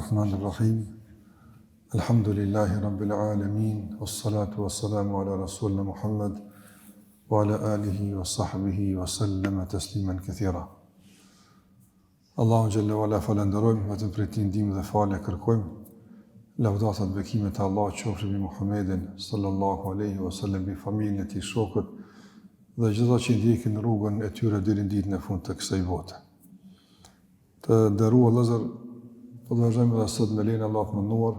Rahmanir Rahim. Alhamdulillahi Rabbil Alamin. Wassalatu wassalamu ala rasulina Muhammad wa ala alihi wa sahbihi wa sallama tasliman kathira. Allahun xhelle ve ala falënderojmë, vetëm prej tij ndihmë dhe falje kërkojmë. Lavdatat bekimet e Allahut qofshin mbi Muhammedin sallallahu alaihi wasallam, mbi familjen e tij, shokët dhe gjithë ata që ndjekin rrugën e tyre deri në ditën e fundit të kësaj bote. Të nderuar vëllezër, po të vazhdojmë edhe sot me lejen e Allahut të madhëruar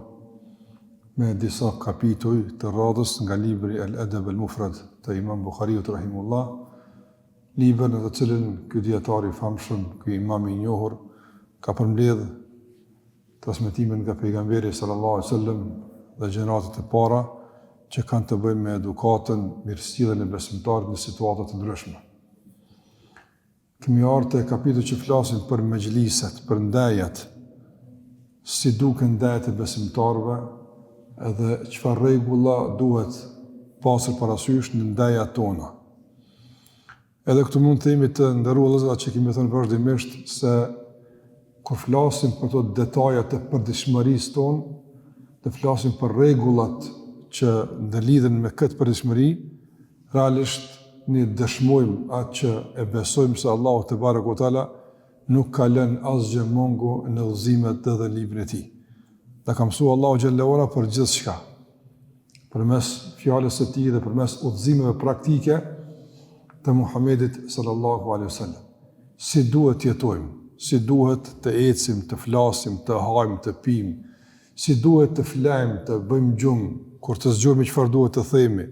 me disa kapituj të radhës nga libri El Edeb El Mufred të Imam Buhariut rahimehullah, libër në të cilin ky dijetar i famshëm, ky imam i njohur ka përmbledh transmetimet nga pejgamberi sallallahu alaihi wasallam dhe gjeneratat e para që kanë të bëjnë me edukatën, mirësjelljen e besimtarit në situata të ndryshme. Kemi ardhur te kapitujt që flasin për mexhliset, për ndejat, si duken ndejat e besimtarëve edhe çfarë rregulla duhet pasur parasysh në ndejat tona. Edhe këtu mund të themi të nderuar vëllezër atë që kemi thënë vazhdimisht se kur flasim për këto detaje të përditshmërisë tonë, të flasim për rregullat që ndërlidhen me këtë përditshmëri, realisht ne dëshmojmë atë që e besojmë se Allahu tebareke ve teala nuk ka lënë asgjë mangu në udhëzimet dhe në librin e tij. Na ka mësuar Allahu xhelle ve ala për gjithçka. Përmes fjalës së tij dhe përmes udhëzimeve praktike të Muhamedit sallallahu alaihi wasallam. Si duhet të jetojmë, si duhet të ecim, të flasim, të hajmë, të pimë, si duhet të flejmë, të bëjmë gjumë, kur të zgjohemi çfarë duhet të themi,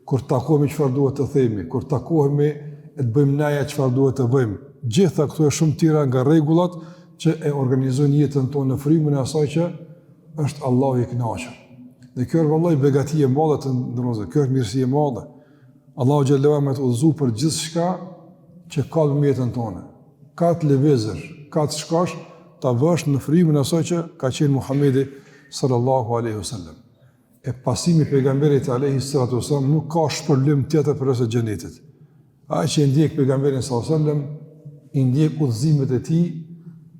kur takohemi çfarë duhet të themi, kur takohemi e të bëjmë neja çfarë duhet të bëjmë. Gjitha këto e shumë tjera nga rregullat që e organizojnë jetën tonë në frymën e asaj që është Allahu i kënaqur. Dhe kjo është vallahi begati e madhe të nderuar, kjo është mirësi e madhe. Allahu xhelle ve ala me të udhëzu për gjithçka që ka të bëjë me jetën tonë. Ka të lëvizësh, ka të shkosh, ta vësh në frymën e asaj që ka qenë Muhamedi sallallahu alaihi wasallam. E pasimi i pejgamberit alaihi salatu wasallam nuk ka shpërblim tjetër përveç xhenetit. Ai që e ndjek pejgamberin sallallahu alaihi wasallam, i ndjek udhëzimet e tij,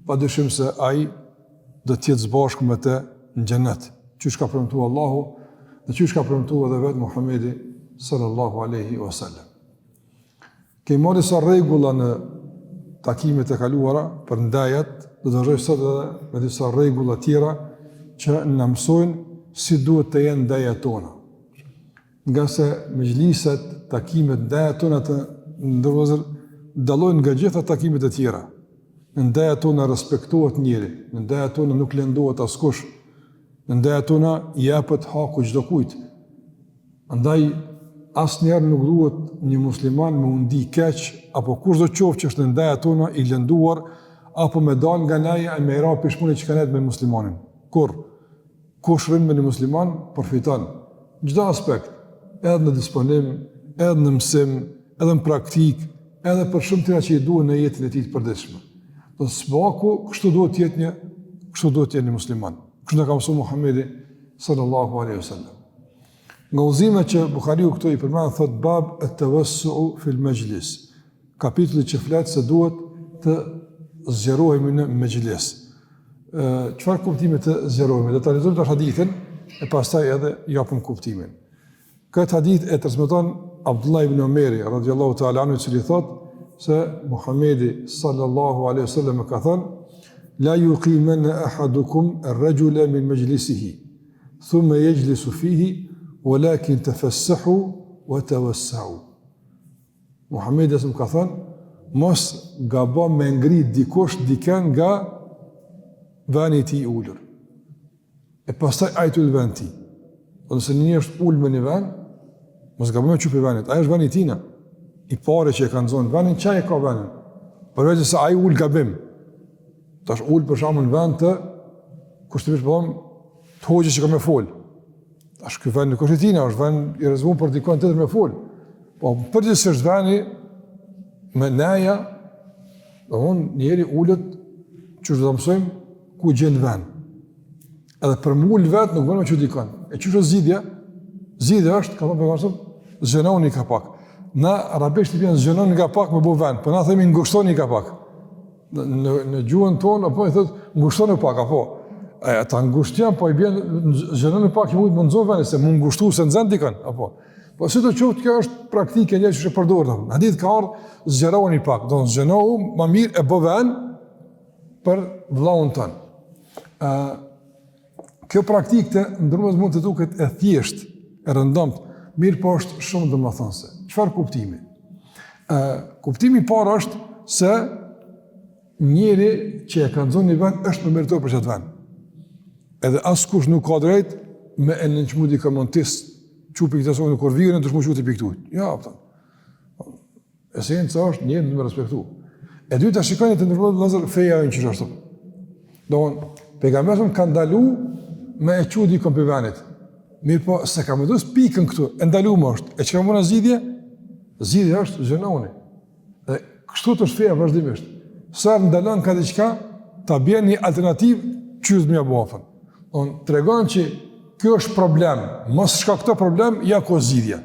padyshim se ai do të jetë së bashku me të në xhenet, qysh ka premtuar Allahu dhe qysh ka premtuar edhe vetë Muhamedi sallallahu alaihi wasallam. Kemi marrë disa rregulla në takimet e kaluara për ndejat, do të vazhdoj sot edhe me disa rregulla tjera që na mësojnë si duhet të jenë ndejat tona. Ngase mexhliset, takimet, ndejat tona të nderuar vëllezër, dallojnë nga gjitha takimet e tjera. Në ndejat tona respektohet njeri, në ndejat tona nuk lëndohet askush, në ndejat tona i jepet haku çdokujt. Andaj, asnjëherë nuk duhet një musliman me u ndi keq, apo kushdo qoftë që është në ndejat tona i lënduar, apo me dalë nga neja e me ra pishmani që ka nejt me muslimanin. Kurrë, kush rrin me një musliman, përfiton. Në çdo aspekt, edhe në disponim, edhe në mësim, edhe në praktikë, edhe për shumë tjera që i duhen në jetën e tij të përditshme. Do së paku, kështu duhet të jetë një, kështu duhet të jetë një musliman. Kështu na ka mësuar Muhamedi sallallahu alaihi wasallam. Nga udhëzimet që Buhariu këtu i përmend thot bab et-tevessu'u fil mexhlis. Kapitulli që flet se duhet të zgjerohemi në mexhlis. Ë çfarë kuptimi të zgjerohemi? Do ta lexojmë tash hadithin e pastaj edhe japim kuptimin. Këtë hadith e transmeton Abdullah ibn Omeri radiallahu ta'ala anhu i cili thot se Muhamedi sallallahu alaihi wasallam ka thënë la yuqimanna ahadukum ar-rajula min majlisihi Thumma yajlisu fihi walakin tafassahu wa tawassa'u. Muhamedi a.s. ka thënë, mos gabo me ngrit dikush dikën nga veni i tij i ulur. E pastaj ai t'u ul n'vend tij. Po nëse një është ul në një vend, mos gabo me çu prej vendit, ai është veni i tina. I pari që e ka nxonë vendin, qaj e ka vendin. Përveç se ai ul gabim. Tash ul për shembull në vend të kushtimisht po them të hoxhës që ka me fol. Tash ky vend nuk është i tina, është vend i rezervuar për dikon tjetër me fol. Po përgjithësisht vendi me neja, domthon njeri ulet qysh do ta mësojmë ku gjen vend. Edhe për m'u ul vet nuk bën me çu dikon. E qysh është zgjidhja? Zgjidhja është, ka thënë pejgamberi, zgjenoni ka pak. Na arabisht i bjen zgjenoni nga pak me bo vend, po na themi ngushtoni ka pak. Në në në gjuhën tonë apo i thot ngushtoni pak apo. E, ta ngushtë po i bjen, zgjeronu pak i mujtë me nxonë venin, se m'u ngushtu se nxen dikën, apo. Po sido qoftë, kjo është praktike një që përdor, në hadith ka ardhë, zgjeroni pak, do në zgjerohu, ma mirë e bë ven për vllaun tënd. E, kjo praktikë të nderuar mund të duket e thjeshtë, e rëndomtë, mirëpo është shumë domethënëse. Çfarë kuptimi? E, kuptimi i parë është se Njeri që e ka nxonë një vend është më meritor për qat vend. Edhe askush nuk ka drejt me e nënçmu dikë më tis çu pi këtu në kur vjen të shmu çu ti pi këtu. Ja, apo. Esenca është njeri me respektu. E dyta shikoni të nderuar vëllezër feja jonë qysh është. Domthon pejgamberi ka ndalu me e çu dikon pi vendit. Mirëpo, s'e ka vendos pikën këtu, e ndalume është. E çka më zgjidhje? Zgjidhja është zgjenoni. Dhe kështu është feja vazhdimisht. Sa herë ndalon ka diçka, ta bjen një alternativë qysh me ia bo afën. On tregon që kjo është problem, mos shkakto problem, ja ku zgjidhja.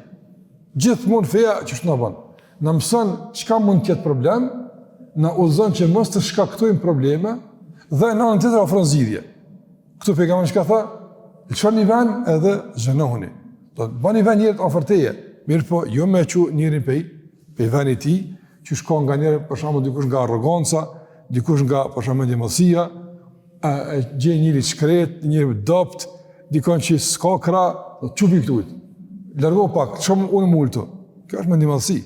Gjithmonë feja qështu na bën. Na mëson çka mund të jetë problem, na udhëzon që mos të shkaktojmë probleme dhe në anën tjetër ofron zgjidhje. Këtu pejgamberi çka tha? Lëshoni vend edhe zgjenohuni. Do të bëni vend njerit afër teje, mirëpo jo me çu njerin pej pej venit tij, që shkon nganjëherë, për shembull dikush nga arroganca, dikush nga për shembull mendjemadhësia, e, e gjen njeri shkret, njeri dobt, dikon që s'ka krah, do të çu pi këtu. Largo pak, çom unë m'u ul ktu. Kjo është mendjemadhësi.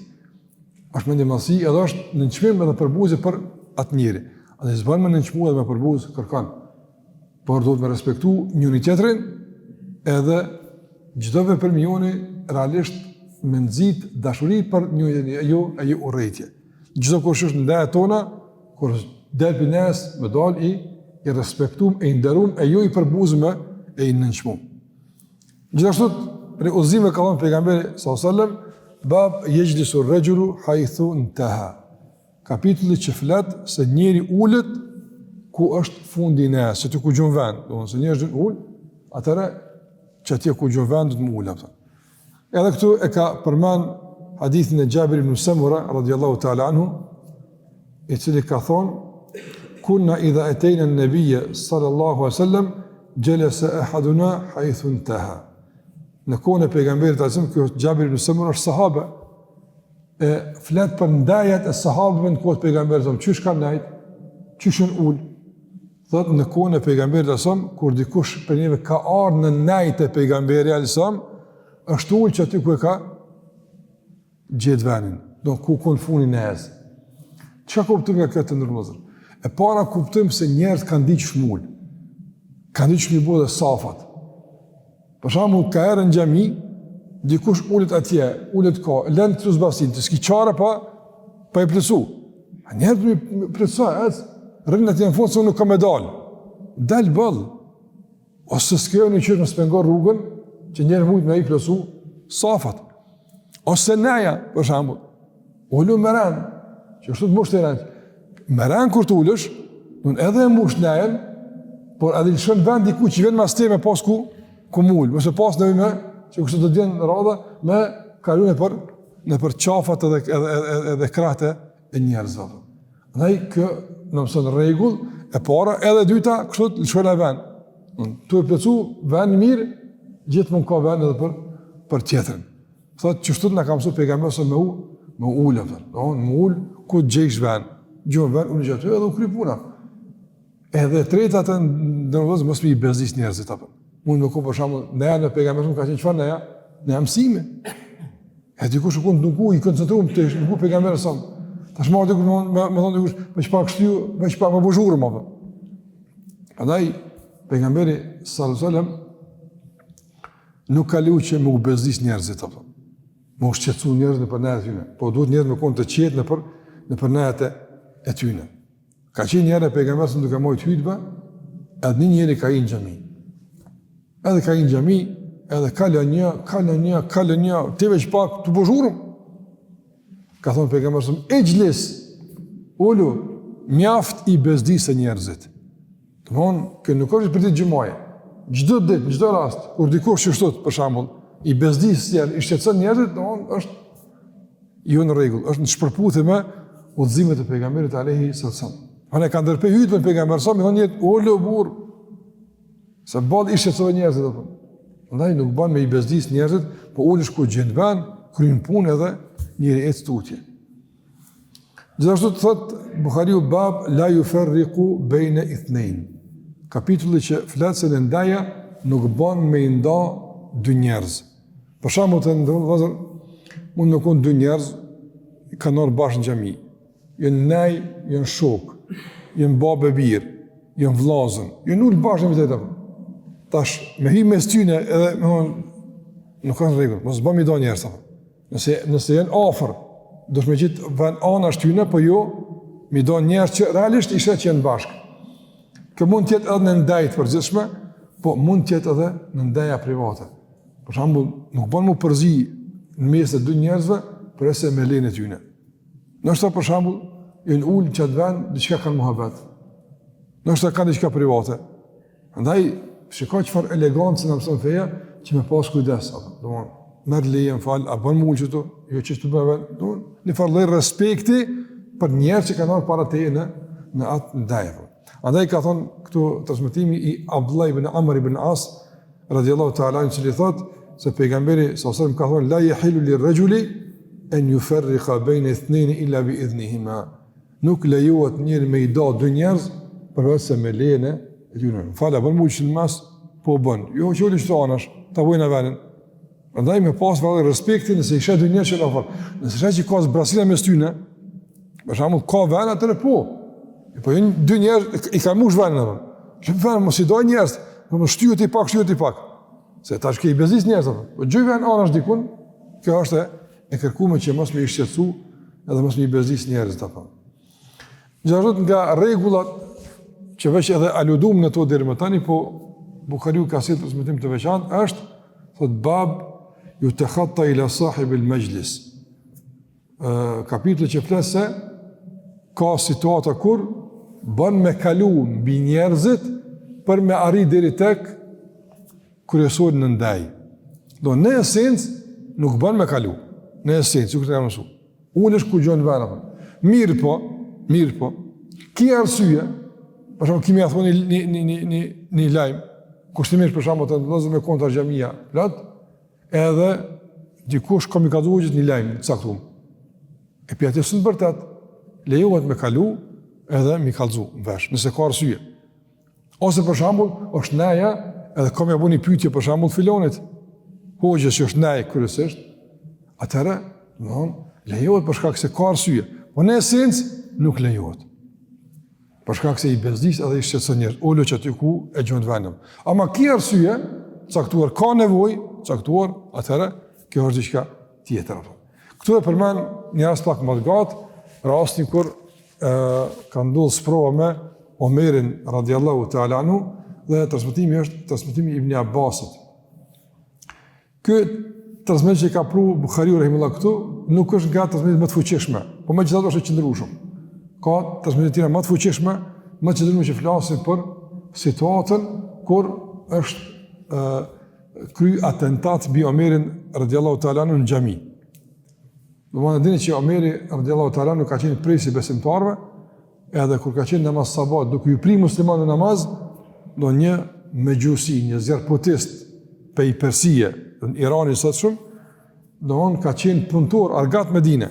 Është mendjemadhësi edhe është nënçmim edhe përbuzje për atë njeri. Andaj s'bën me nënçmu edhe me përbuz kërkon. Por duhet me respektu njëri tjetrin edhe çdo veprim joni realisht me nxit dashuri për njëri tjetrin, e jo, e jo urrejtje. Çdokush është në nejat tona, kur del pi nejes me dal i, i respektum e i nderum e jo i përbuzëm e i nënçmum. Gjithashtu, prej udhëzimeve ka thënë pejgamberi s.a.s. Bab jexhlisu rrexhulu hajthu inteha. Kapitulli që flet se njeri ulet ku është fundi i nejës, se aty ku gjun vend, do të thonë njeri është ul, atëherë që atje ku gjun vend do të m'u ul apo. Edhe këtu e ka përmend hadithin e Xhabir ibn Samura radhiyallahu ta'ala anhu, i cili ka thonë kunna idha atayna an-nabiyya sallallahu alaihi wasallam jalasa ahaduna haythu intaha. Në kohën e pejgamberit alajhi wasallam, ky Xhabir ibn Samura është sahabe, e flet për ndejat e sahabëve në kohë të pejgamberit alajhi qysh kanë nejt, qysh janë ul. Thot në kohën e pejgamberit alajhi kur dikush prej neve ka ardhur në nejt te pejgamberi alajhi është ul që aty ku e ka gjet venin, do ku kon funi nejës. Çka kuptojmë nga kjo të nderuar vëllezër? E para kuptojmë se njerëzit kanë ditë qysh m'u ul. Kanë ditë qysh m'i bo dhe safat. Për shembull, ka herë në xhami, dikush ulet atje, ulet ka, lën këtu zbrazëtinë, ti s'ki çare pa pa e plotsu. A njerëz me plotsu, ec, rrin atje në fund se nuk ka me dal. Dal boll. Ose s'ke një qysh mos pengo rrugën që njerëz mujt me i plotsu safat. Ose neja, për shembull, ulu me rend, që është të mush të rend. Me rend kur të ulesh, nun edhe e mush nejën, por edhe lëshon vend diku që vjen mas teje me pas ku, ku m'u ul, mos e pas nevojë me, që kështu do të vjen radha me kalu nëpër, nëpër qafat edhe, edhe, edhe, edhe krahët e njerëzve. Andaj kjo na mëson rregull e para edhe e dyta, kështu të lëshojna vend. Tu e plotsu vend mirë, gjithmonë ka vend edhe për për tjetrin. Thotë qështu na ka mësu pejgamberi sa me u me u ul atë. Do me u ul ku gjesh vend. Gjon vend unë aty edhe u kry puna. Edhe e treta të nderuar mos me i bezdis njerëzit apo. Mund me kon për shembull, neja me pejgamberin ka qenë çfarë neja? Neja mësimi. E dikush u kon tu i koncentruar te ngu pejgamberin sa. Tash më dikush me me, me thonë dikush, veç pak shty, veç pak më bo zhurmë apo. Prandaj pejgamberi sallallahu alajhi wasallam nuk ka leju që me u bezdis njerëzit apo. Me u shqetësu njerëzit nëpër nejat e tyne. Po duhet njerëzit me kon të qetë nëpër nëpër nejat e tyne. Ka qenë njëherë pejgamberi sa duke majt hutbe, edhe një njeri ka hi në xhami. Edhe ka hi në xhami, edhe kalon një, kalon një, kalon një, ti veç pak tu bo zhurmë. Ka thonë pejgamberi sa ixhlis, ulu, mjaft i bezdise njerëzit. Domthon, kjo nuk është për ditë xhumaje. Çdo ditë, në çdo rast, kur dikush qështu, për shembull, i bezdis njerëzit, i shqetëson njerëzit, domthon është jo në rregull, është në shpërputhje me udhëzimet e pejgamberit alayhi sallam. Ai e ka ndërpre hutben pejgamberi sa, i thonë njerit, ulu burr. Se boll i shqetësove njerëzit, apo. Andaj nuk bën me i bezdis njerëzit, po ulesh ku gjen vend, kryen punë edhe njeri ec tutje. Gjithashtu të thotë Buhariu bab la juferriku bejne ithnejn. Kapitulli që flet se në ndeja nuk bën me i nda dy njerëz. Për shembull të nderuar vëllezër, mund me konë dy njerëz, kanë ardhë bashkë në xhami. Janë nej, janë shokë, janë babë e bir, janë vllazën, janë ulë bashkë në vëtejtë. Tash, me hi mes tyne edhe, me thonë, nuk ka në rregull, mos bën me i da njerëz, apo. Nëse, nëse janë afër, duhesh me gjetë vend anash tyne, po jo, me i da njerëz që realisht i sheh që janë bashkë. Kjo mund të jetë edhe në ndejë të përgjithshme, po mund të jetë edhe në ndeja private. Për shembull, nuk bën m'u përzi në mes të dy njerëzve, përveçse me lejen e tyne. Ndoshta për shembull, janë ulë në qat vend, diçka kanë muhabet. Ndoshta kanë diçka private. Andaj, shiko çfarë elegance na mëson feja, që me pas kujdes, apo, domethënë, merr lejen, fal, a bën m'u ulë qëtu, jo qështu bën vend, domethënë, një farë lloj respekti për njerëz që kanë ardhur para teje në, në atë ndejë. Andaj ka thonë këtu transmetimi i Abdullah ibn Amr ibn As, radiallahu ta'ala anhu, i cili thotë se pejgamberi sallallahu alajhi wasallam ka thonë la yahilu lirrajuli an yufarriqa bayna ithnayni illa bi idhnihima. Nuk lejohet njeri me i da dy njerëz përveç se me lejen e tyre. Më fal, a bën m'u ul në mes, po bën. Jo, që ulu qëtu anash, ta bojna venin. Prandaj me pas vëllai respektin nëse i sheh dy njerëz që janë afër. Nëse sheh që ka zbrazësi mes tyre, për shembull ka vend atëherë po. Po janë dy njerëz i ka mush venin apo. Që vend mos i daj njerëz, po më shtyhet i pak, shtyhet i pak. Se tash ke i bezdis njerëz apo. Po gjuj vend anash dikun, kjo është e kërkuar që mos me i shqetësu edhe mos me i bezdis njerëzit apo. Gjithashtu nga rregullat që veç edhe aludum në to deri më tani, po Buhariu ka sjellë transmetim të veçantë është thot bab yutakhatta ila sahib al majlis. Ë kapitulli që flet se ka situata kur bën me kalu mbi njerëzit për me arrit deri tek kryesori në ndejë. Do në esencë nuk bën me kalu. Në esencë, sikur të mësu. Ulesh ku gjen vend apo. Mirëpo, mirëpo. Ki arsye, për shembull ki me ia thonë një një një një një lajm, kushtimisht për shembull të vëllazër me kon tash xhamia, plot, edhe dikush ka me i kallzu një lajm të caktuar. E pi atij s'në vërtet, lejohet me kalu edhe me i kallzu në vesh, nëse ka arsye. Ose për shembull, është neja edhe kam ja bo një pyetje për shembull filonit. Hoxhës që është nejë kryesisht, atëherë, domthon, lejohet për shkak se ka arsye, po në esencë nuk lejohet. Për shkak se i bezdis edhe i shqetëson njerëz, ulu qaty ku e gjen vendin. Ama ki arsye, caktuar ka nevojë, caktuar, atëherë kjo është diçka tjetër apo. Këtu e përmend një rast pak më të gatë, rastin kur e, ka ndodhur sprova me Omerin radiallahu ta'ala anhu dhe transmetimi është transmetimi i Ibn Abbasit. Ky transmetim që ka pru Buhariu rahimullah këtu nuk është nga transmetimet më të fuqishme, po megjithatë është i qëndrueshëm. Ka transmetime tjera më të fuqishme, më të qëndrueshme që flasin për situatën kur është ë kry atentat mbi Omerin radiallahu ta'ala anhu në xhami. Domethënë dini që Omeri radiallahu ta'ala anhu ka qenë prijës i besimtarëve, edhe kur ka qenë namaz sabah, duke ju pri muslimanëve namaz, do një mexhusi, një zjarrputist pej Persie, në Irani sot shumë, domethënë ka qenë punëtor, argat Medine,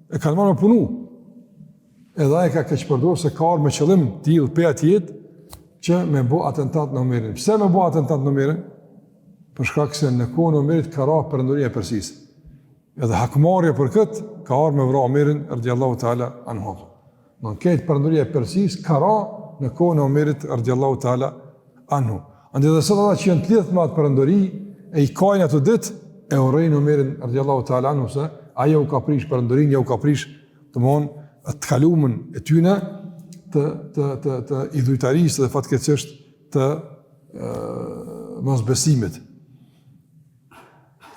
e kanë marrë me punu, edhe ai e ka keqpërdor se ka ardhur me qëllim të tillë pej atje që me bo atentat në Omerin. Pse me bo atentat në Omerin? Për shkak se në kohën e Omerit ka ra perandoria e Persisë. Edhe hakmarrja për këtë ka ardhur me vra Omerin radiallahu ta'ala anhu. Në këtë perandoria e Persisë ka ra në kohën e Omerit radiallahu ta'ala anhu. Andaj edhe sot ata që janë të lidhur me atë perandori e i kajnë ato ditë e urrejnë Omerin radiallahu ta'ala anhu se ai jau ka prish perandorinë, jau ka prish domthon të kalumen e tyne të të të të idhujtarisë dhe fatkeqësisht të e, mosbesimit.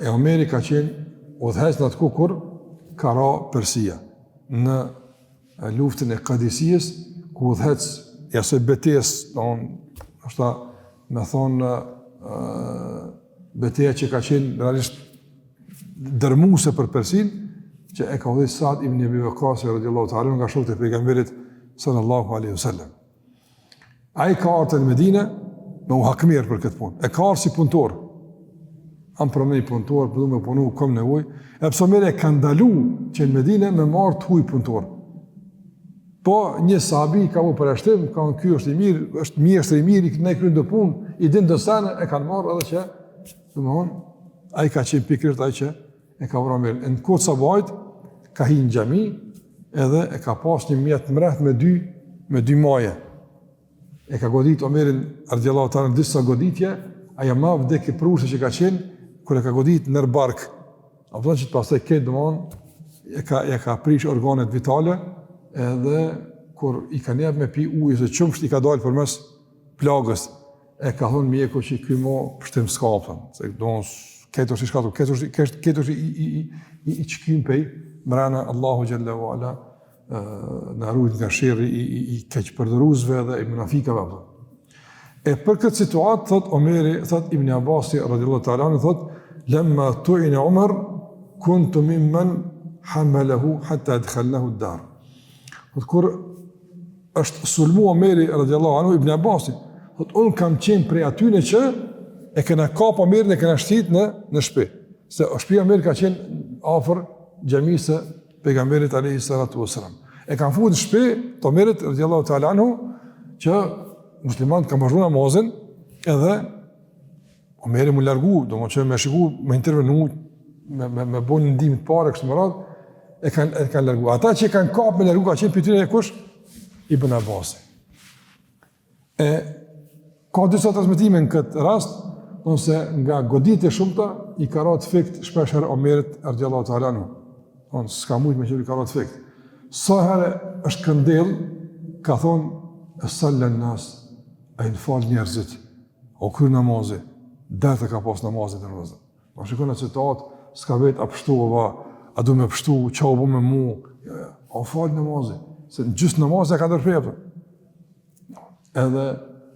E Omeri ka qenë udhëheqës në atë kohë kur ka ra Persia në luftën e Kadisijes, ku udhëheqës i asaj betejës, domthon, është me thonë beteja që ka qenë realisht dërmuese për Persinë, që e ka udhëheq Saad ibn Abi Waqqas radiallahu ta'ala nga shokët e pejgamberit sallallahu alaihi wasallam. Ai ka ardhur në Medinë. me u hakmerr për këtë punë. E ka ardhë si punëtor. Am pranoj punëtor, po du me punu, kom nevojë. E pse Omeri e ka ndalu që në Medine me marrë të huj punëtor. Po një sahabi ka bo përjashtim, ka thonë ky është i mirë, është mjeshtër i mirë, i kryn do punë, i din do sene, e kanë marrë edhe që, domethonë, ai ka qenë pikërisht ai që e ka vra Omerin. E në kohë të sabahit, ka hi në xhami, edhe e ka pas një mjet mreht me dy, me dy maje. E ka godit Omerin radiallahu ta'ala anhu disa goditje, ajo ma vdekjeprurëse që ka qenë, kur e ka godit nër bark. A po që të pastaj këtë domethonë, e ka, e ka prish organet vitale, edhe kur i ka jep me pi ujë ose qumsht i ka dalë përmes plagës, e ka thonë mjeku që ky mo pështim s'ka, kupton, se domethonë, këtë është i shkatërru, këtë është, këtë, këtë është i, i, i, i, i çkym pej, mrena Allahu xhelle ve ala, na rujt nga sherri i, i, i keqpërdoruesve dhe i munafikave apo. E për këtë situatë thot Omeri, thot Ibn Abbasi radhiyallahu ta'ala anhu thot lemma tu'ina Umar kuntu mimman hamalahu hatta adkhalnahu ad-dar. Thot kur është sulmu Omeri radiallahu anhu Ibn Abbasi, thot un kam qenë prej atyne që e kena kap Omerin e kena shtit në në shtëpi. Se shtëpia e Omerit ka qenë afër xhamisë së pejgamberit alayhi salatu wasalam. E kanë fut në shtëpi të Omerit radiallahu ta'ala anhu që muslimanët kanë vazhdu namazin edhe Omeri m'u largu, domethonë që me shiku, me intervenu, me, me, me bo një ndihmë të parë, kështu me radhë, e kanë, e kanë largu. Ata që e kanë kapë me largu, ka qenë prej tyne kush? Ibn Abbasi. E ka disa transmetime në këtë rast, se nga goditjet e shumta i ka ra të fikt shpeshherë Omerit radiallahu ta'ala anhu. Thonë, s'ka mujtë me qenë i ka ra të fikt. Sa herë është këndell, ka thonë, e sal-len nas, a janë falë njerëzit, a u kry namazi, dert e ka pas namazin të nërëzë. Ma shikon atë situatë, s'ka vet a pështova, a du me pështu, ça u bo me mu, jo, jo, a u falë namazi, se në gjysë namazi e ka ndërpre, Edhe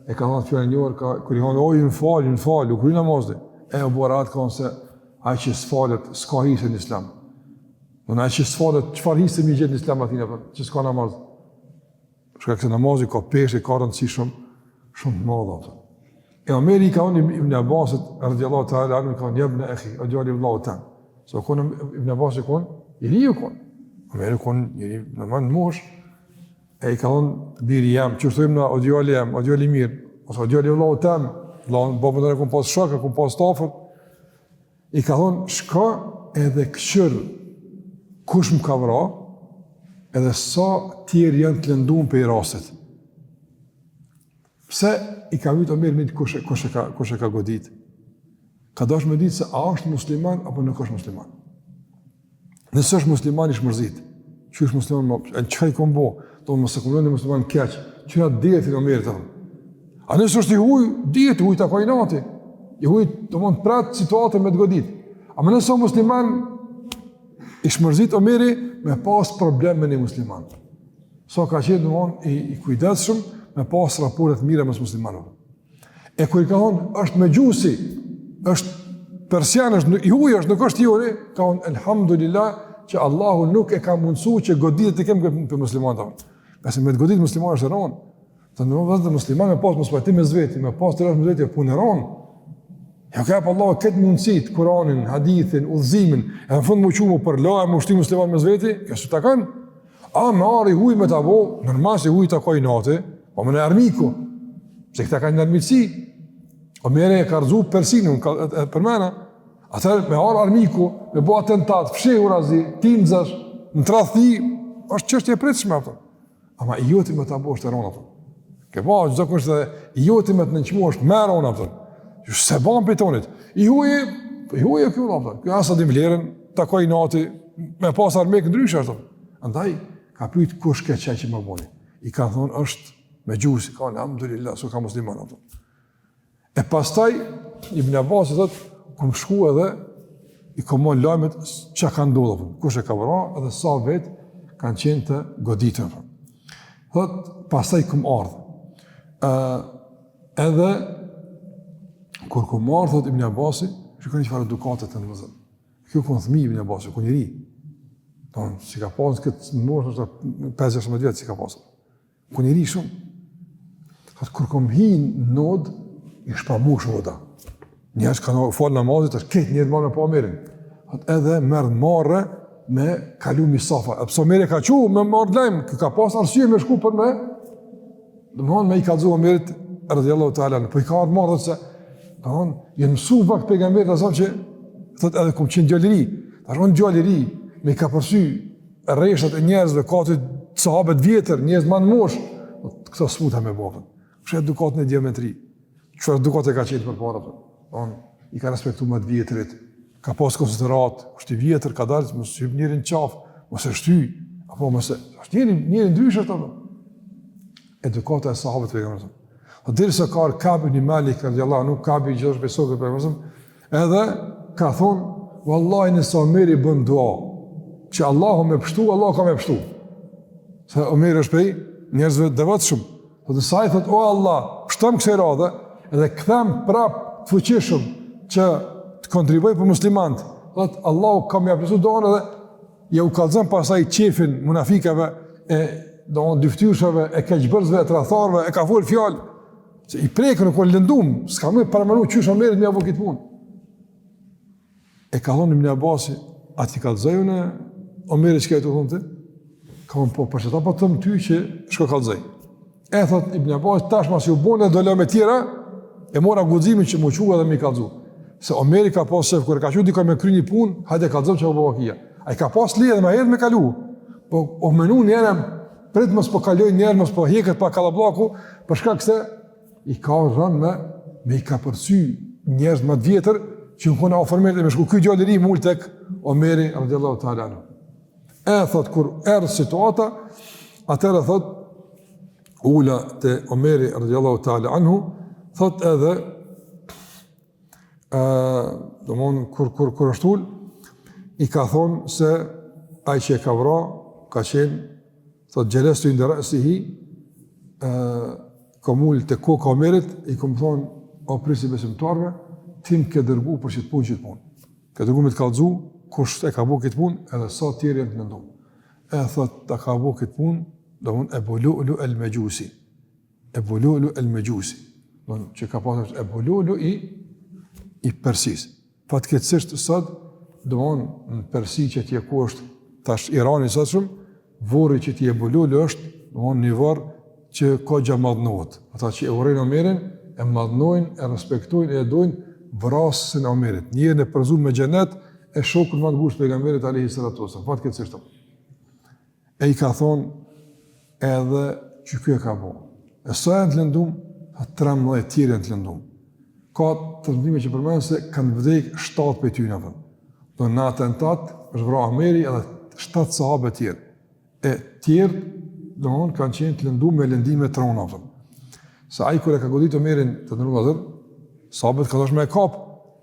e ka thënë fjalën e njohur ka kur i thonë o janë fal, janë fal, u kry namazi. E u bo rahat ka thonë se ai që s'falet s'ka hise në islam. Do ai që s'falet çfarë hise me gjet në islam aty apo që s'ka namaz. Për shkak se namazi ka peshë, ka rëndësi shumë shumë të madhe apo. E Omeri i ka thonë Ibn Abbasit radiallahu ta'ala anhu i ka thonë jebne ehi, o djali i vëllaut tem. Se u kon Ibn Abbasi kon i ri u kon. Omeri kon njeri në moshë E i ka thonë, biri jem, që thojmë na, o djali jem, o djali i mirë, ose o djali i vëllaut tem, vëllaun, babën tonë e kom pas shok, e kom pas t'afërt, i ka thonë, shko edhe këqyr kush më ka vra, edhe sa tjerë janë të lëndum prej rastit. Pse i ka vyt Omeri me ditë kush, kush, e ka, kush e ka godit? Ka dash me ditë se a është musliman apo nuk është musliman. Nëse është musliman ish mërzit, që është musliman, më, e çka i kom bo, do mos e kom lënë musliman keq, që ja dertin Omerit, apo. A nëse është i huj, dihet, i huj ta ka inati, i huj do mund pret situatën me të godit. Ama nëse është musliman, ish mërzit Omeri me pas problem me një musliman. Sa ka qenë domthon i, i kujdesshëm me pas raporte të mira mes muslimanëve. E kur i ka thonë, është mexhusi, është persian, është i huj, është nuk është i joni, ka thonë, elhamdulillah, që Allahu nuk e ka mundësu që goditjet t'i kem prej muslimanëve. Ngase me të godit musliman është e ronë. Të nderuar vëllezër musliman me pas mospajtim mes veti, me pas të rashë mes veti, punë e ronë. Ja ka jep Allahu këtë mundësit, Kuranin, hadithin, udhëzimin, e në fund m'u çu m'u përla e m'u shty musliman mes veti, kjo s'u takon. A me ardh i huj me ta bo, normal se i huj ta ka inati, po më në armiku, se këta kanë armiqësi, Omeri e ka rrëzu Persinë, unë ka, e, e përmena, atëherë me ardh armiku, me bo atentat, fshehurazi, tinëzash, në tradhti, është çështje e pritshme, apo. Ama i joti me ta bo është e ronë, apo. Ke pa, zakonisht edhe i joti me të nënçmu është më e ronë, apo. Ju s'e ban prej tonit. I huji, po i huji e kjo, apo. Kjo as s'e din vlerën, ta ka inati, me pas armik ndryshe, apo. Andaj, ka pyet kush ke qaj që më boni. I ka thonë është mexhusi, ka thonë, alhamdulillah, s'u ka musliman, apo. E pastaj, Ibn Abbas i thot, kom shku edhe, i kom marrë lajmet çka ka ndodhë, apo, kush e ka vra, edhe sa vetë kanë qenë të goditur. Apo. Thot, pastaj kom ardhë. E, edhe, kur kom ardhë, thot Ibn Abbasi, shikoni çfarë edukate të nderuar. Ky u kon fëmijë Ibn Abbasi, u kon i ri. Don, s'i ka pasë këtë në moshë, ndoshta 5-16 vjet s'i ka pasë. U kon i ri shumë. Thot kur kom hi në odë, Ish pa mush oda. Njerëz kanë falë namazit, është krejt njerëz marrë me pa Omerin. Thot edhe merr marre me kalu mi safa. E pse Omeri ka çu me marrë lajm, ky ka pas arsye me shku për me, domethonë me i kallzu Omerit, radiallahu ta'ala, po i ka ardhë marre, se, domethonë, janë mësu vakt pejgamberit, a që, thot edhe kom qenë djalë i ri, tash unë djalë i ri, me i kapërcy rreshtat e njerëzve, ka aty sahabët vjetër, njerëz ma në moshë, këto s'muta me bo. Kështu edukatën e diametri. Çfarë edukate ka qenë përpara po? On i ka respektu më të vjetrit, ka pas konsideratë, është i vjetër, ka dalë, mos hyp njeri në qafë, mos e shty, apo mos e, është njeri, njeri ndryshe është apo. Edukata e sahabëve të pejgamberit. Po derisa ka ardhur Kab ibn Malik radiallahu anhu, Kabi gjithashtu prej shokëve të pejgamberit, edhe ka thon wallahi nëse Omeri bën dua, që Allahu me pshtu, Allahu ka me pshtu. Se Omeri është prej njerëzve të devotshëm. Po nëse ai thot o Allah, pshtom kësaj radhe dhe kthem prap të fuqishëm që të kontribuoj për muslimant, thot Allahu ka me ia plotësu duan edhe ja u kallzon pastaj qefin munafikave e do dyftyrshave e keqbërësve e tradhtarëve e ka fol fjalë se i prekën u kon lëndum, s'ka me paramenu qysh Omerit me ia bo këtë punë. E ka thonë Ibn Abasi, a t'i kallzoj unë Omerit çka je tu thonë ti? Ka thonë, po, për qeta po të them ty që shko kallzoj. E thot Ibn Abasi, tash masi u bonë do lajme tjera, e mora guximin që m'u çu edhe me i kallzu. Se Omeri ka pas qef, kur e ka çu dikon me kry një punë, hajde kallzom çka u bo vakia. Ai ka pas leje edhe ma herët me kalu. Po, o menu njerë, prit mos po kaloj njerë, mos po heket pa kallabllaku, për shkak se i ka rënë me, me i kapërcy njerëz më të vjetër, që në kona afër Omerit e me shku ky djalë i ri m'u ul tek Omeri, radiallahu ta'ala anhu. E thot, kur erdh situata, atëherë thot, ula te Omeri, radiallahu ta'ala anhu, thot edhe, ë, domthon kur kur kur është ul, i ka thonë se ai që e ka vra, ka qenë, thot xhelestu inde resihi, ë kam ul te koka Omerit, i kom thonë, o prijës i besimtarëve, ti më ke dërgu për qët punë, qët punë. Ke dërgu me të kallzu, kush e ka bo këtë punë, edhe sa tjerë janë të lëndu. E thot, ta ka bo këtë punë, domthon Ebu Lulu el Mexhusi. Ebu Lulu el Mexhusi, domthon që ka pasur Ebu Lulu i i Persisë. Fatkeqësisht sot, domthon në Persi që atje ku është tash Irani i sotshëm, vorri i këtij Ebu Lulu është domthon një vorr që kogja madhnohet. Ata që e urrejnë Omerin, e madhnojnë, e respektojnë, e dojnë vrasësin e Omerit. Njerin e përzu me xhenet e shokun më të ngushtë pejgamberit alayhi salatu wasallam. Fatkeqësisht. E i ka thonë edhe që ky e ka bo. E sa janë të lëndum? Tha 13 tjerë janë të lëndum. Ka transmetime që përmendin se kanë vdek 7 prej tyne. Do në atentat është vra Omeri edhe 7 sahabe tjerë. E tjerë, domethënë, kanë qenë të lëndum me lëndime të rona. Se ai kur e ka godit Omerin të nderuar vëllezër, sahabët kanë dasht me e kap,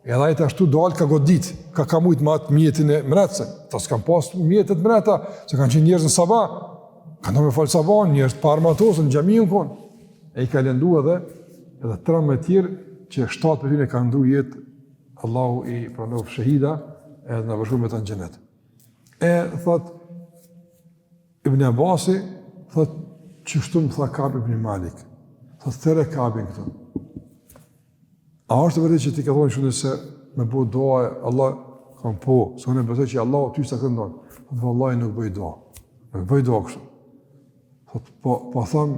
edhe ai ashtu dalë ka godit, ka ka mujt me atë mjetin e mrejtëse, ata s'kanë pas mjetet mrejta, se kanë qenë njerëz në sabah, kanë dalë me falë sabah, njerëz të paarmatosur në xhami janë konë. E i ka lëndu edhe, edhe 13 tjerë, që 7 prej tyne kanë ndrru jetë, Allahu i pranoftë shehida, edhe na bashkoftë me ta në xhenet. E thot, Ibn Abasi, thot, qështu më tha Kab ibn Malik, thot, thirre Kabin këtu. A është e vërtetë që ti ke thonë shumë se me bo dua, Allah, kam po, se unë e besoj që Allah ty s'ta kthen duan. Thot, vallahi nuk bëj dua. Nuk bëj dua kështu. Thot, po, po them,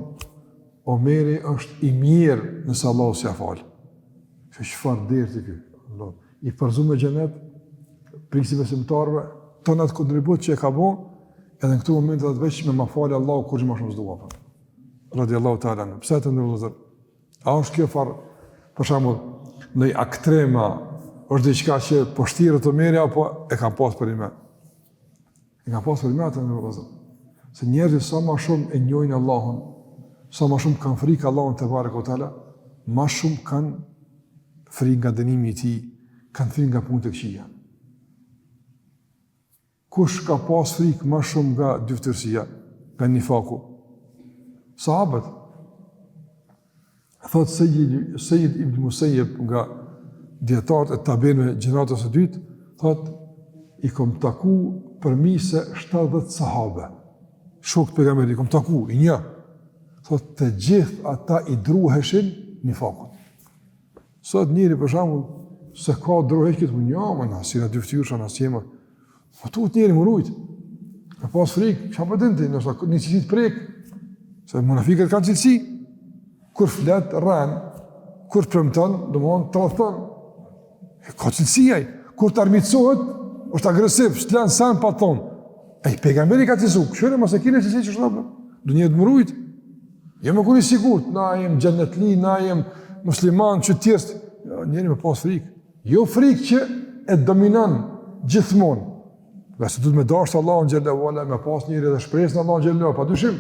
Omeri është i mjerë nëse Allahu s'ia fal. Që çfarë derti ky? I përzu me xhenet, prijës i besimtarëve, ton atë kontribut që e ka bo, edhe në këto momente dhe veç me ma falë Allahu kurgjë ma shumë s'dua. Po. Radiallahu ta'ala anhu. Pse të nderuar vëllezër? A është kjo farë, për shembull, një aktrim a, është diçka që po shtiret Omeri, apo e kam pas për ime? E kam pas për ime të nderuar vëllezër. Se njerëzit sa ma shumë e njohin Allahun, sa ma shumë kanë frikë Allahun tebareke ue teala, ma shumë kanë frikë nga dënimi i tij, kanë frikë nga punët e këqija. Kush ka pas frikë ma shumë nga dyftyrësia, nga nifaku? Sahabët. Thot Sejid, Sejid ibn Musejeb nga dijetarët e tabiinëve gjeneratës së dytë, thot i kom taku përmi se 70 sahabe. Shokë të pejgamberit i kom taku, i njoh. Thot të gjithë ata i druheshin nifakut. Sot njeri për shembull s'e ka dro hiç këtë punë, jo, më na s'jena dyfytyrësha, na s'jena. Po tutet njeri m'u rujt. Me pas frikë, çka po din ti, ndoshta një cilësi të prek. Se munafikët kanë cilësi. Kur flet, rren, kur premton, domthon tradhton. E ka cilësi ai. Kur të armiqësohet, është agresiv, s'të lën sen pa thonë. Ai pejgamberi ka cilësu, kqyre mos e keni cilësi që është Do njeri m'u rujt. Jo me kon i sigurt, na jem xhenetli, na jem musliman që tjerët, jo, njeri me pas frikë. Jo frikë që e dominon gjithmonë. Ngase duhet me dashtë Allahun xhelle ve ala, me pas njeri edhe shpresë në Allahun xhelle ve ala, pa dyshim.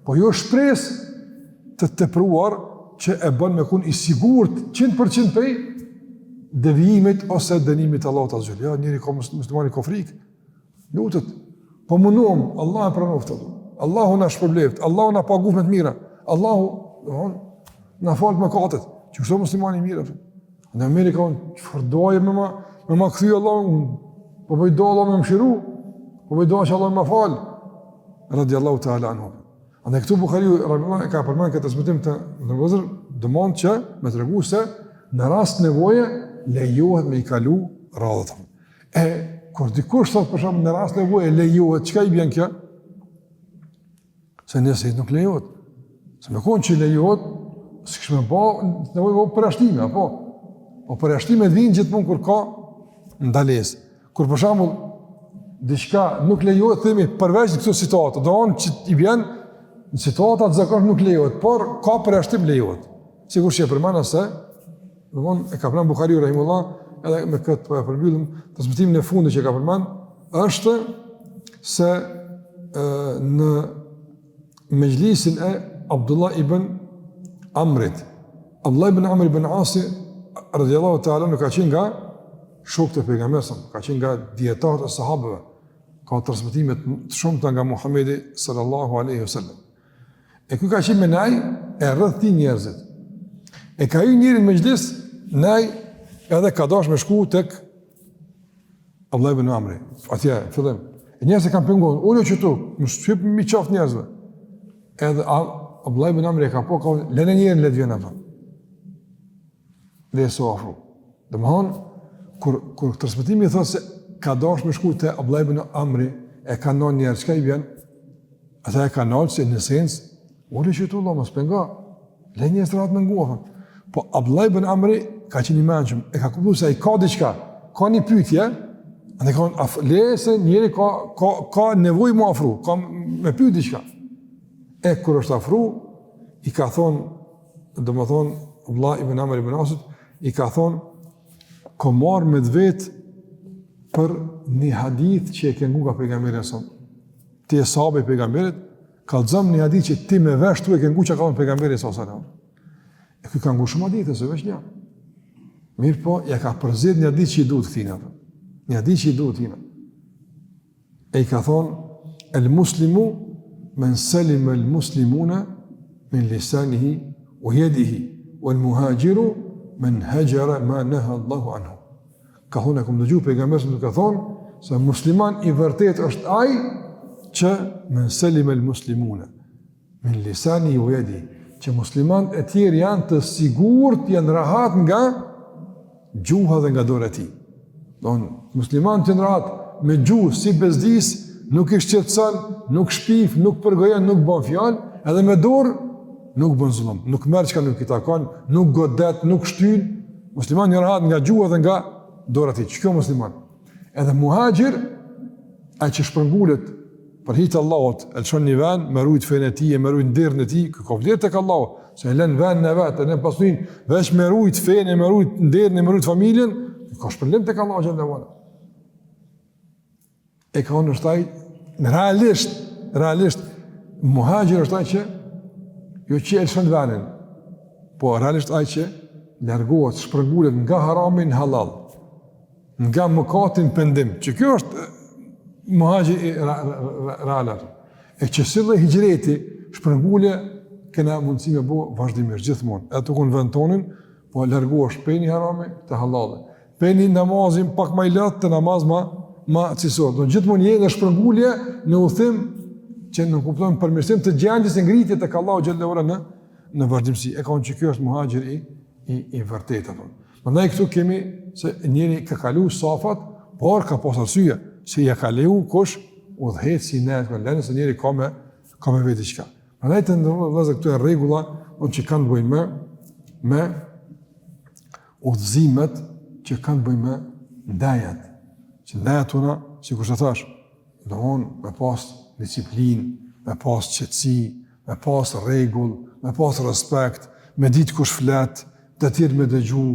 Po jo shpresë të tepruar që e bën me kun i sigurt 100% prej devijimit ose dënimit të Allahut azze ve xhel. Jo, njeri ka muslimani ka frikë. Lutet, po mundohem, Allahu e pranoftë, Allahu na shpërbleft, Allahu na paguftë me të mira, Allahu, domthon, na faltë mëkatet, që kështu muslimani i mirë, në Amerika, unë, çfarë duaje me ma, me ma kthy Allahu, unë, po bëj dua Allahu me mëshiru, po bëj dua që Allahu me ma falë, radiallahu ta'ala anhu. Andaj këtu Buhariu, rahimehullah, e ka përmend këtë transmetim të nderuar, domthon që me tregu se në rast nevoje, lejohet me i kalu radhët. E, kur dikush thot për shembull në rast nevoje lejohet, çka i bjen kjo? Se nëse nuk lejohet. Se me konë që lejohet, s'kish me ba, nevojë me përjashtime, apo? Po përjashtimet vijnë gjithmonë kur ka ndalesë. Kur për shembull diçka nuk lejohet, themi përveç në këto situata, domethënë që i bjen në situata të zakonshme nuk lejohet, por ka përjashtim lejohet. Sikur që e përmenda se Domthon e ka përmend Buhariu rahimullah, edhe me këtë po e përmbyllim transmetimin e fundit që ka përmend, është se e, në mexhlisin e Abdullah ibn Amrit. Abdullah ibn Amr ibn Asi radiallahu ta'ala anhu ka qenë nga shokët e pejgamberit, ka qenë nga dijetarët e sahabëve, ka transmetime të shumta nga Muhamedi sallallahu alaihi wasallam. E ky ka qenë me nej e rreth tij njerëzit. E ka hy njëri në mexhlis, nej edhe ka dash me shku tek Abdullah ibn Amri. Atje, fillim. E njerëzit e kanë pengu, ulu qëtu, mos hip mi qafë njerëzve. Edhe Abdullah ibn Amri e ka pa, ka, lene njerin le të vjen apo. Dhe s'u afru. Domethonë, kur, kur transmetimi thotë se ka dash me shku te Abdullah ibn Amri, e ka nalë njerëz, çka i bjen? Ata e ka nalë se në sens, ulu qëtu, Allah, mos pengo, le njerëz rahat me ngu, Po Abdullah ibn Amri ka qenë i mençëm, e ka kuptuar se ai ka diçka, ka një pyetje, andaj ka thonë, le se njeri ka ka ka nevojë m'u afru, ka me pyet diçka. E kur është afru, i ka thonë domethonë, Abdullah ibn Amr ibn Asit, i ka thonë, kom ardh me të vet për një hadith që e ke ngu nga pejgamberi a.s. Ti je sahabi i pejgamberit, kallzom një hadith që ti me vesh tu e ke ngu që ka thonë pejgamberi a.s. E ky ka ngu shumë hadithe, s'o veç një. Mirëpo, ja ka përzgjedh një hadith që i duhet këtina. Një hadith që i duhet këtina. E i ka thonë, el muslimu men selim el muslimune min lisanihi ue jedihi, ue el muhaxhiru men hexhere ma neha Allahu anhu. Ka thonë, e kom dëgju pejgamberin duke thonë, se musliman i vërtet është ai që men selim el muslimune, min lisanihi ue jedihi, që muslimanët e tjerë janë të sigurt, janë rahat nga gjuha dhe nga dora e tij. Don muslimanët janë rahat me gjuhë s'i bezdis, nuk i shqetëson, nuk shpif, nuk përgojon, nuk bën fjalë, edhe me dorë nuk bën zullum, nuk merr çka nuk i takon, nuk godet, nuk shtyn. Muslimanët janë rahat nga gjuha dhe nga dora e tij. Qikjo musliman? Edhe muhaxhir, ai që shpërngulet për hir të Allahut, e lëshon një vend me rujt fenë e tij, me rujt nderin e tij, ky ka vlerë tek Allahu, se e lën vendin e vet, e lën pasurinë, veç me rujt fenë, me rujt nderin, me rujt familjen, ky ka shpërblim tek Allahu xhelle ue ala. E ka thonë është ai realisht, realisht muhaxhir është ai që jo që e lëshon vendin, po realisht ai që largohet, shpërngulet nga harami në halal. nga mëkati në pendim, që kjo është muhaxhir i real. E që si lloj hixhreti, shpërngulje, kena mundësi me bo vazhdimisht, gjithmonë. Edhe tu konë n'vend tonin, po largohesh pej një harami te hallalli. Pej një namazi pak ma i lehtë te namaz ma, ma cilësor. Do gjithmonë je në shpërngulje në udhëtim që nënkupton përmirësim të gjendjes e ngritje tek Allahu xhelle ue ala në, në vazhdimësi. E ka thonë që kjo është muhaxhir i. i, i vërtetë. Apo. Prandaj këtu kemi se njeri ka kalu safat, por ka pas arsye, se ja ka leju kush udhëheqësi i nejës, ka lënë se njeri ka me, ka me vetë diçka. Prandaj të nderuar vëllezër këto janë rregulla, që kanë të bëjnë me, me udhëzimet që kanë të bëjnë me ndejat. Që ndejat tona, sikurse thashë, Domthon me pas disiplinë, me pas qetësi, me pas rregull, me pas respekt, me ditë kush flet, të tjerë me dëgju,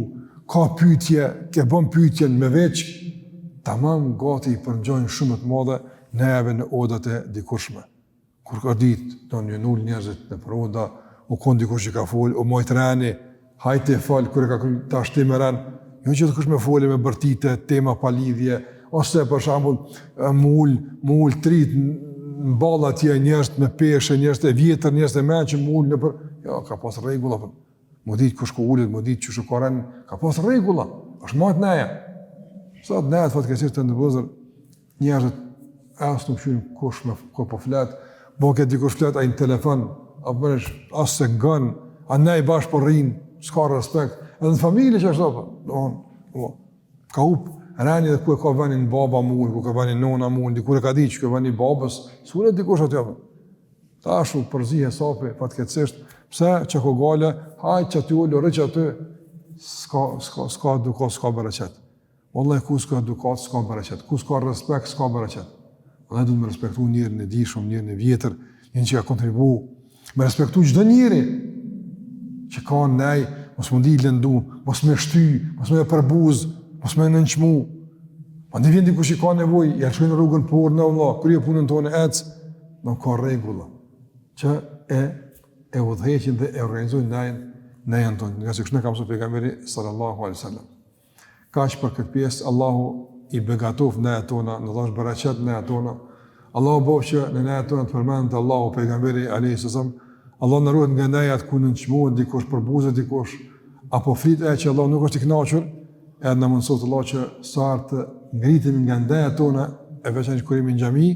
ka pyetje, ke bën pyetjen me veç, tamam gati i përngjajnë shumë të madhe neve në odat e dikurshme. Kur ka ditë, do një nul njerëzit nëpër oda, u kon dikush që ka fol, u majt reni, hajt e fol, kur e ka kry, tash ti me ren, jo gjithkush me folë, me bërtitë, tema pa lidhje, ose për shembull, mu ul, mu ul t'rit në ballë atje njerëz me peshë, njerëz të vjetër, njerëz të mençëm, mu ul nëpër, jo, ka pas rregulla, po. Mu ditë kush ku ulet, mu ditë qysh ka ren, ka pas rregulla, është majt neja. Sot nejat fatkeqësisht të nderuar vëllezër, Njerëzit as nuk kqyrin kush me kë po flet, bo ke dikush flet ai në telefon, apo bësh as s'e ngon, a nej bash po rrin, s'ka respekt. Edhe në familje që është apo, don, po. Ka hup reni dhe ku e ka venin baba mu, ku ka venin nona mu, dikur e ka ditë që ka veni babës, s'ulet dikush aty apo. Tash u përzi hesapi fatkeqësisht, pse që ko gale, hajt që aty ulu, rri që aty, s'ka, s'ka, s'ka edukatë, s'ka bereqet. Wallahi ku s'ka edukatë, s'ka bereqet. Ku s'ka respekt, s'ka bereqet. Andaj duhet me respektu njerin e dijshëm, njerin e vjetër, njerin që ka kontribu, me respektu çdo njeri që ka nej, mos m'u ndi i lëndu, mos me shty, mos me përbuz, mos me nënçmu. Andaj vjen dikush që ka nevojë, ja lëshojnë rrugën por në Allah, kryje punën tonë ec, nuk ka rregulla që e e udhëheqin dhe e organizojnë nejën, nejën tonë, ngase kështu na ka mësuar pejgamberi sallallahu alaihi wasallam. Kaq për këtë pjesë, Allahu i begatoftë nejat tona, na dhashtë bereqet nejat tona. Allahu bëftë që në nejat tona të përmendet Allahu pejgamberi alejhi selam. Allahu na ruajt nga nejat ku nënçmohet dikush, përbuzet dikush, apo flitet ajo që Allahu nuk është i kënaqur, edhe na mundësoftë Allahu që sa herë të ngritemi nga ndejat tona e veçanërisht kur jemi në xhami,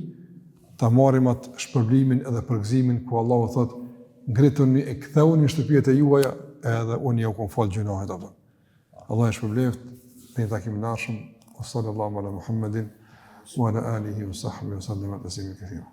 ta marrim atë shpërblimin edhe përgëzimin ku Allahu thotë ngrituni e kthehuni në shtëpitë e juaja edhe unë ju kam fal gjynahet apo. Allahu ju shpërbleftë, deri në takimin e ardhshëm, wa sallallahu ala Muhammedin, wa ala alihi wa sahbihi wa sallam taslimen kethira.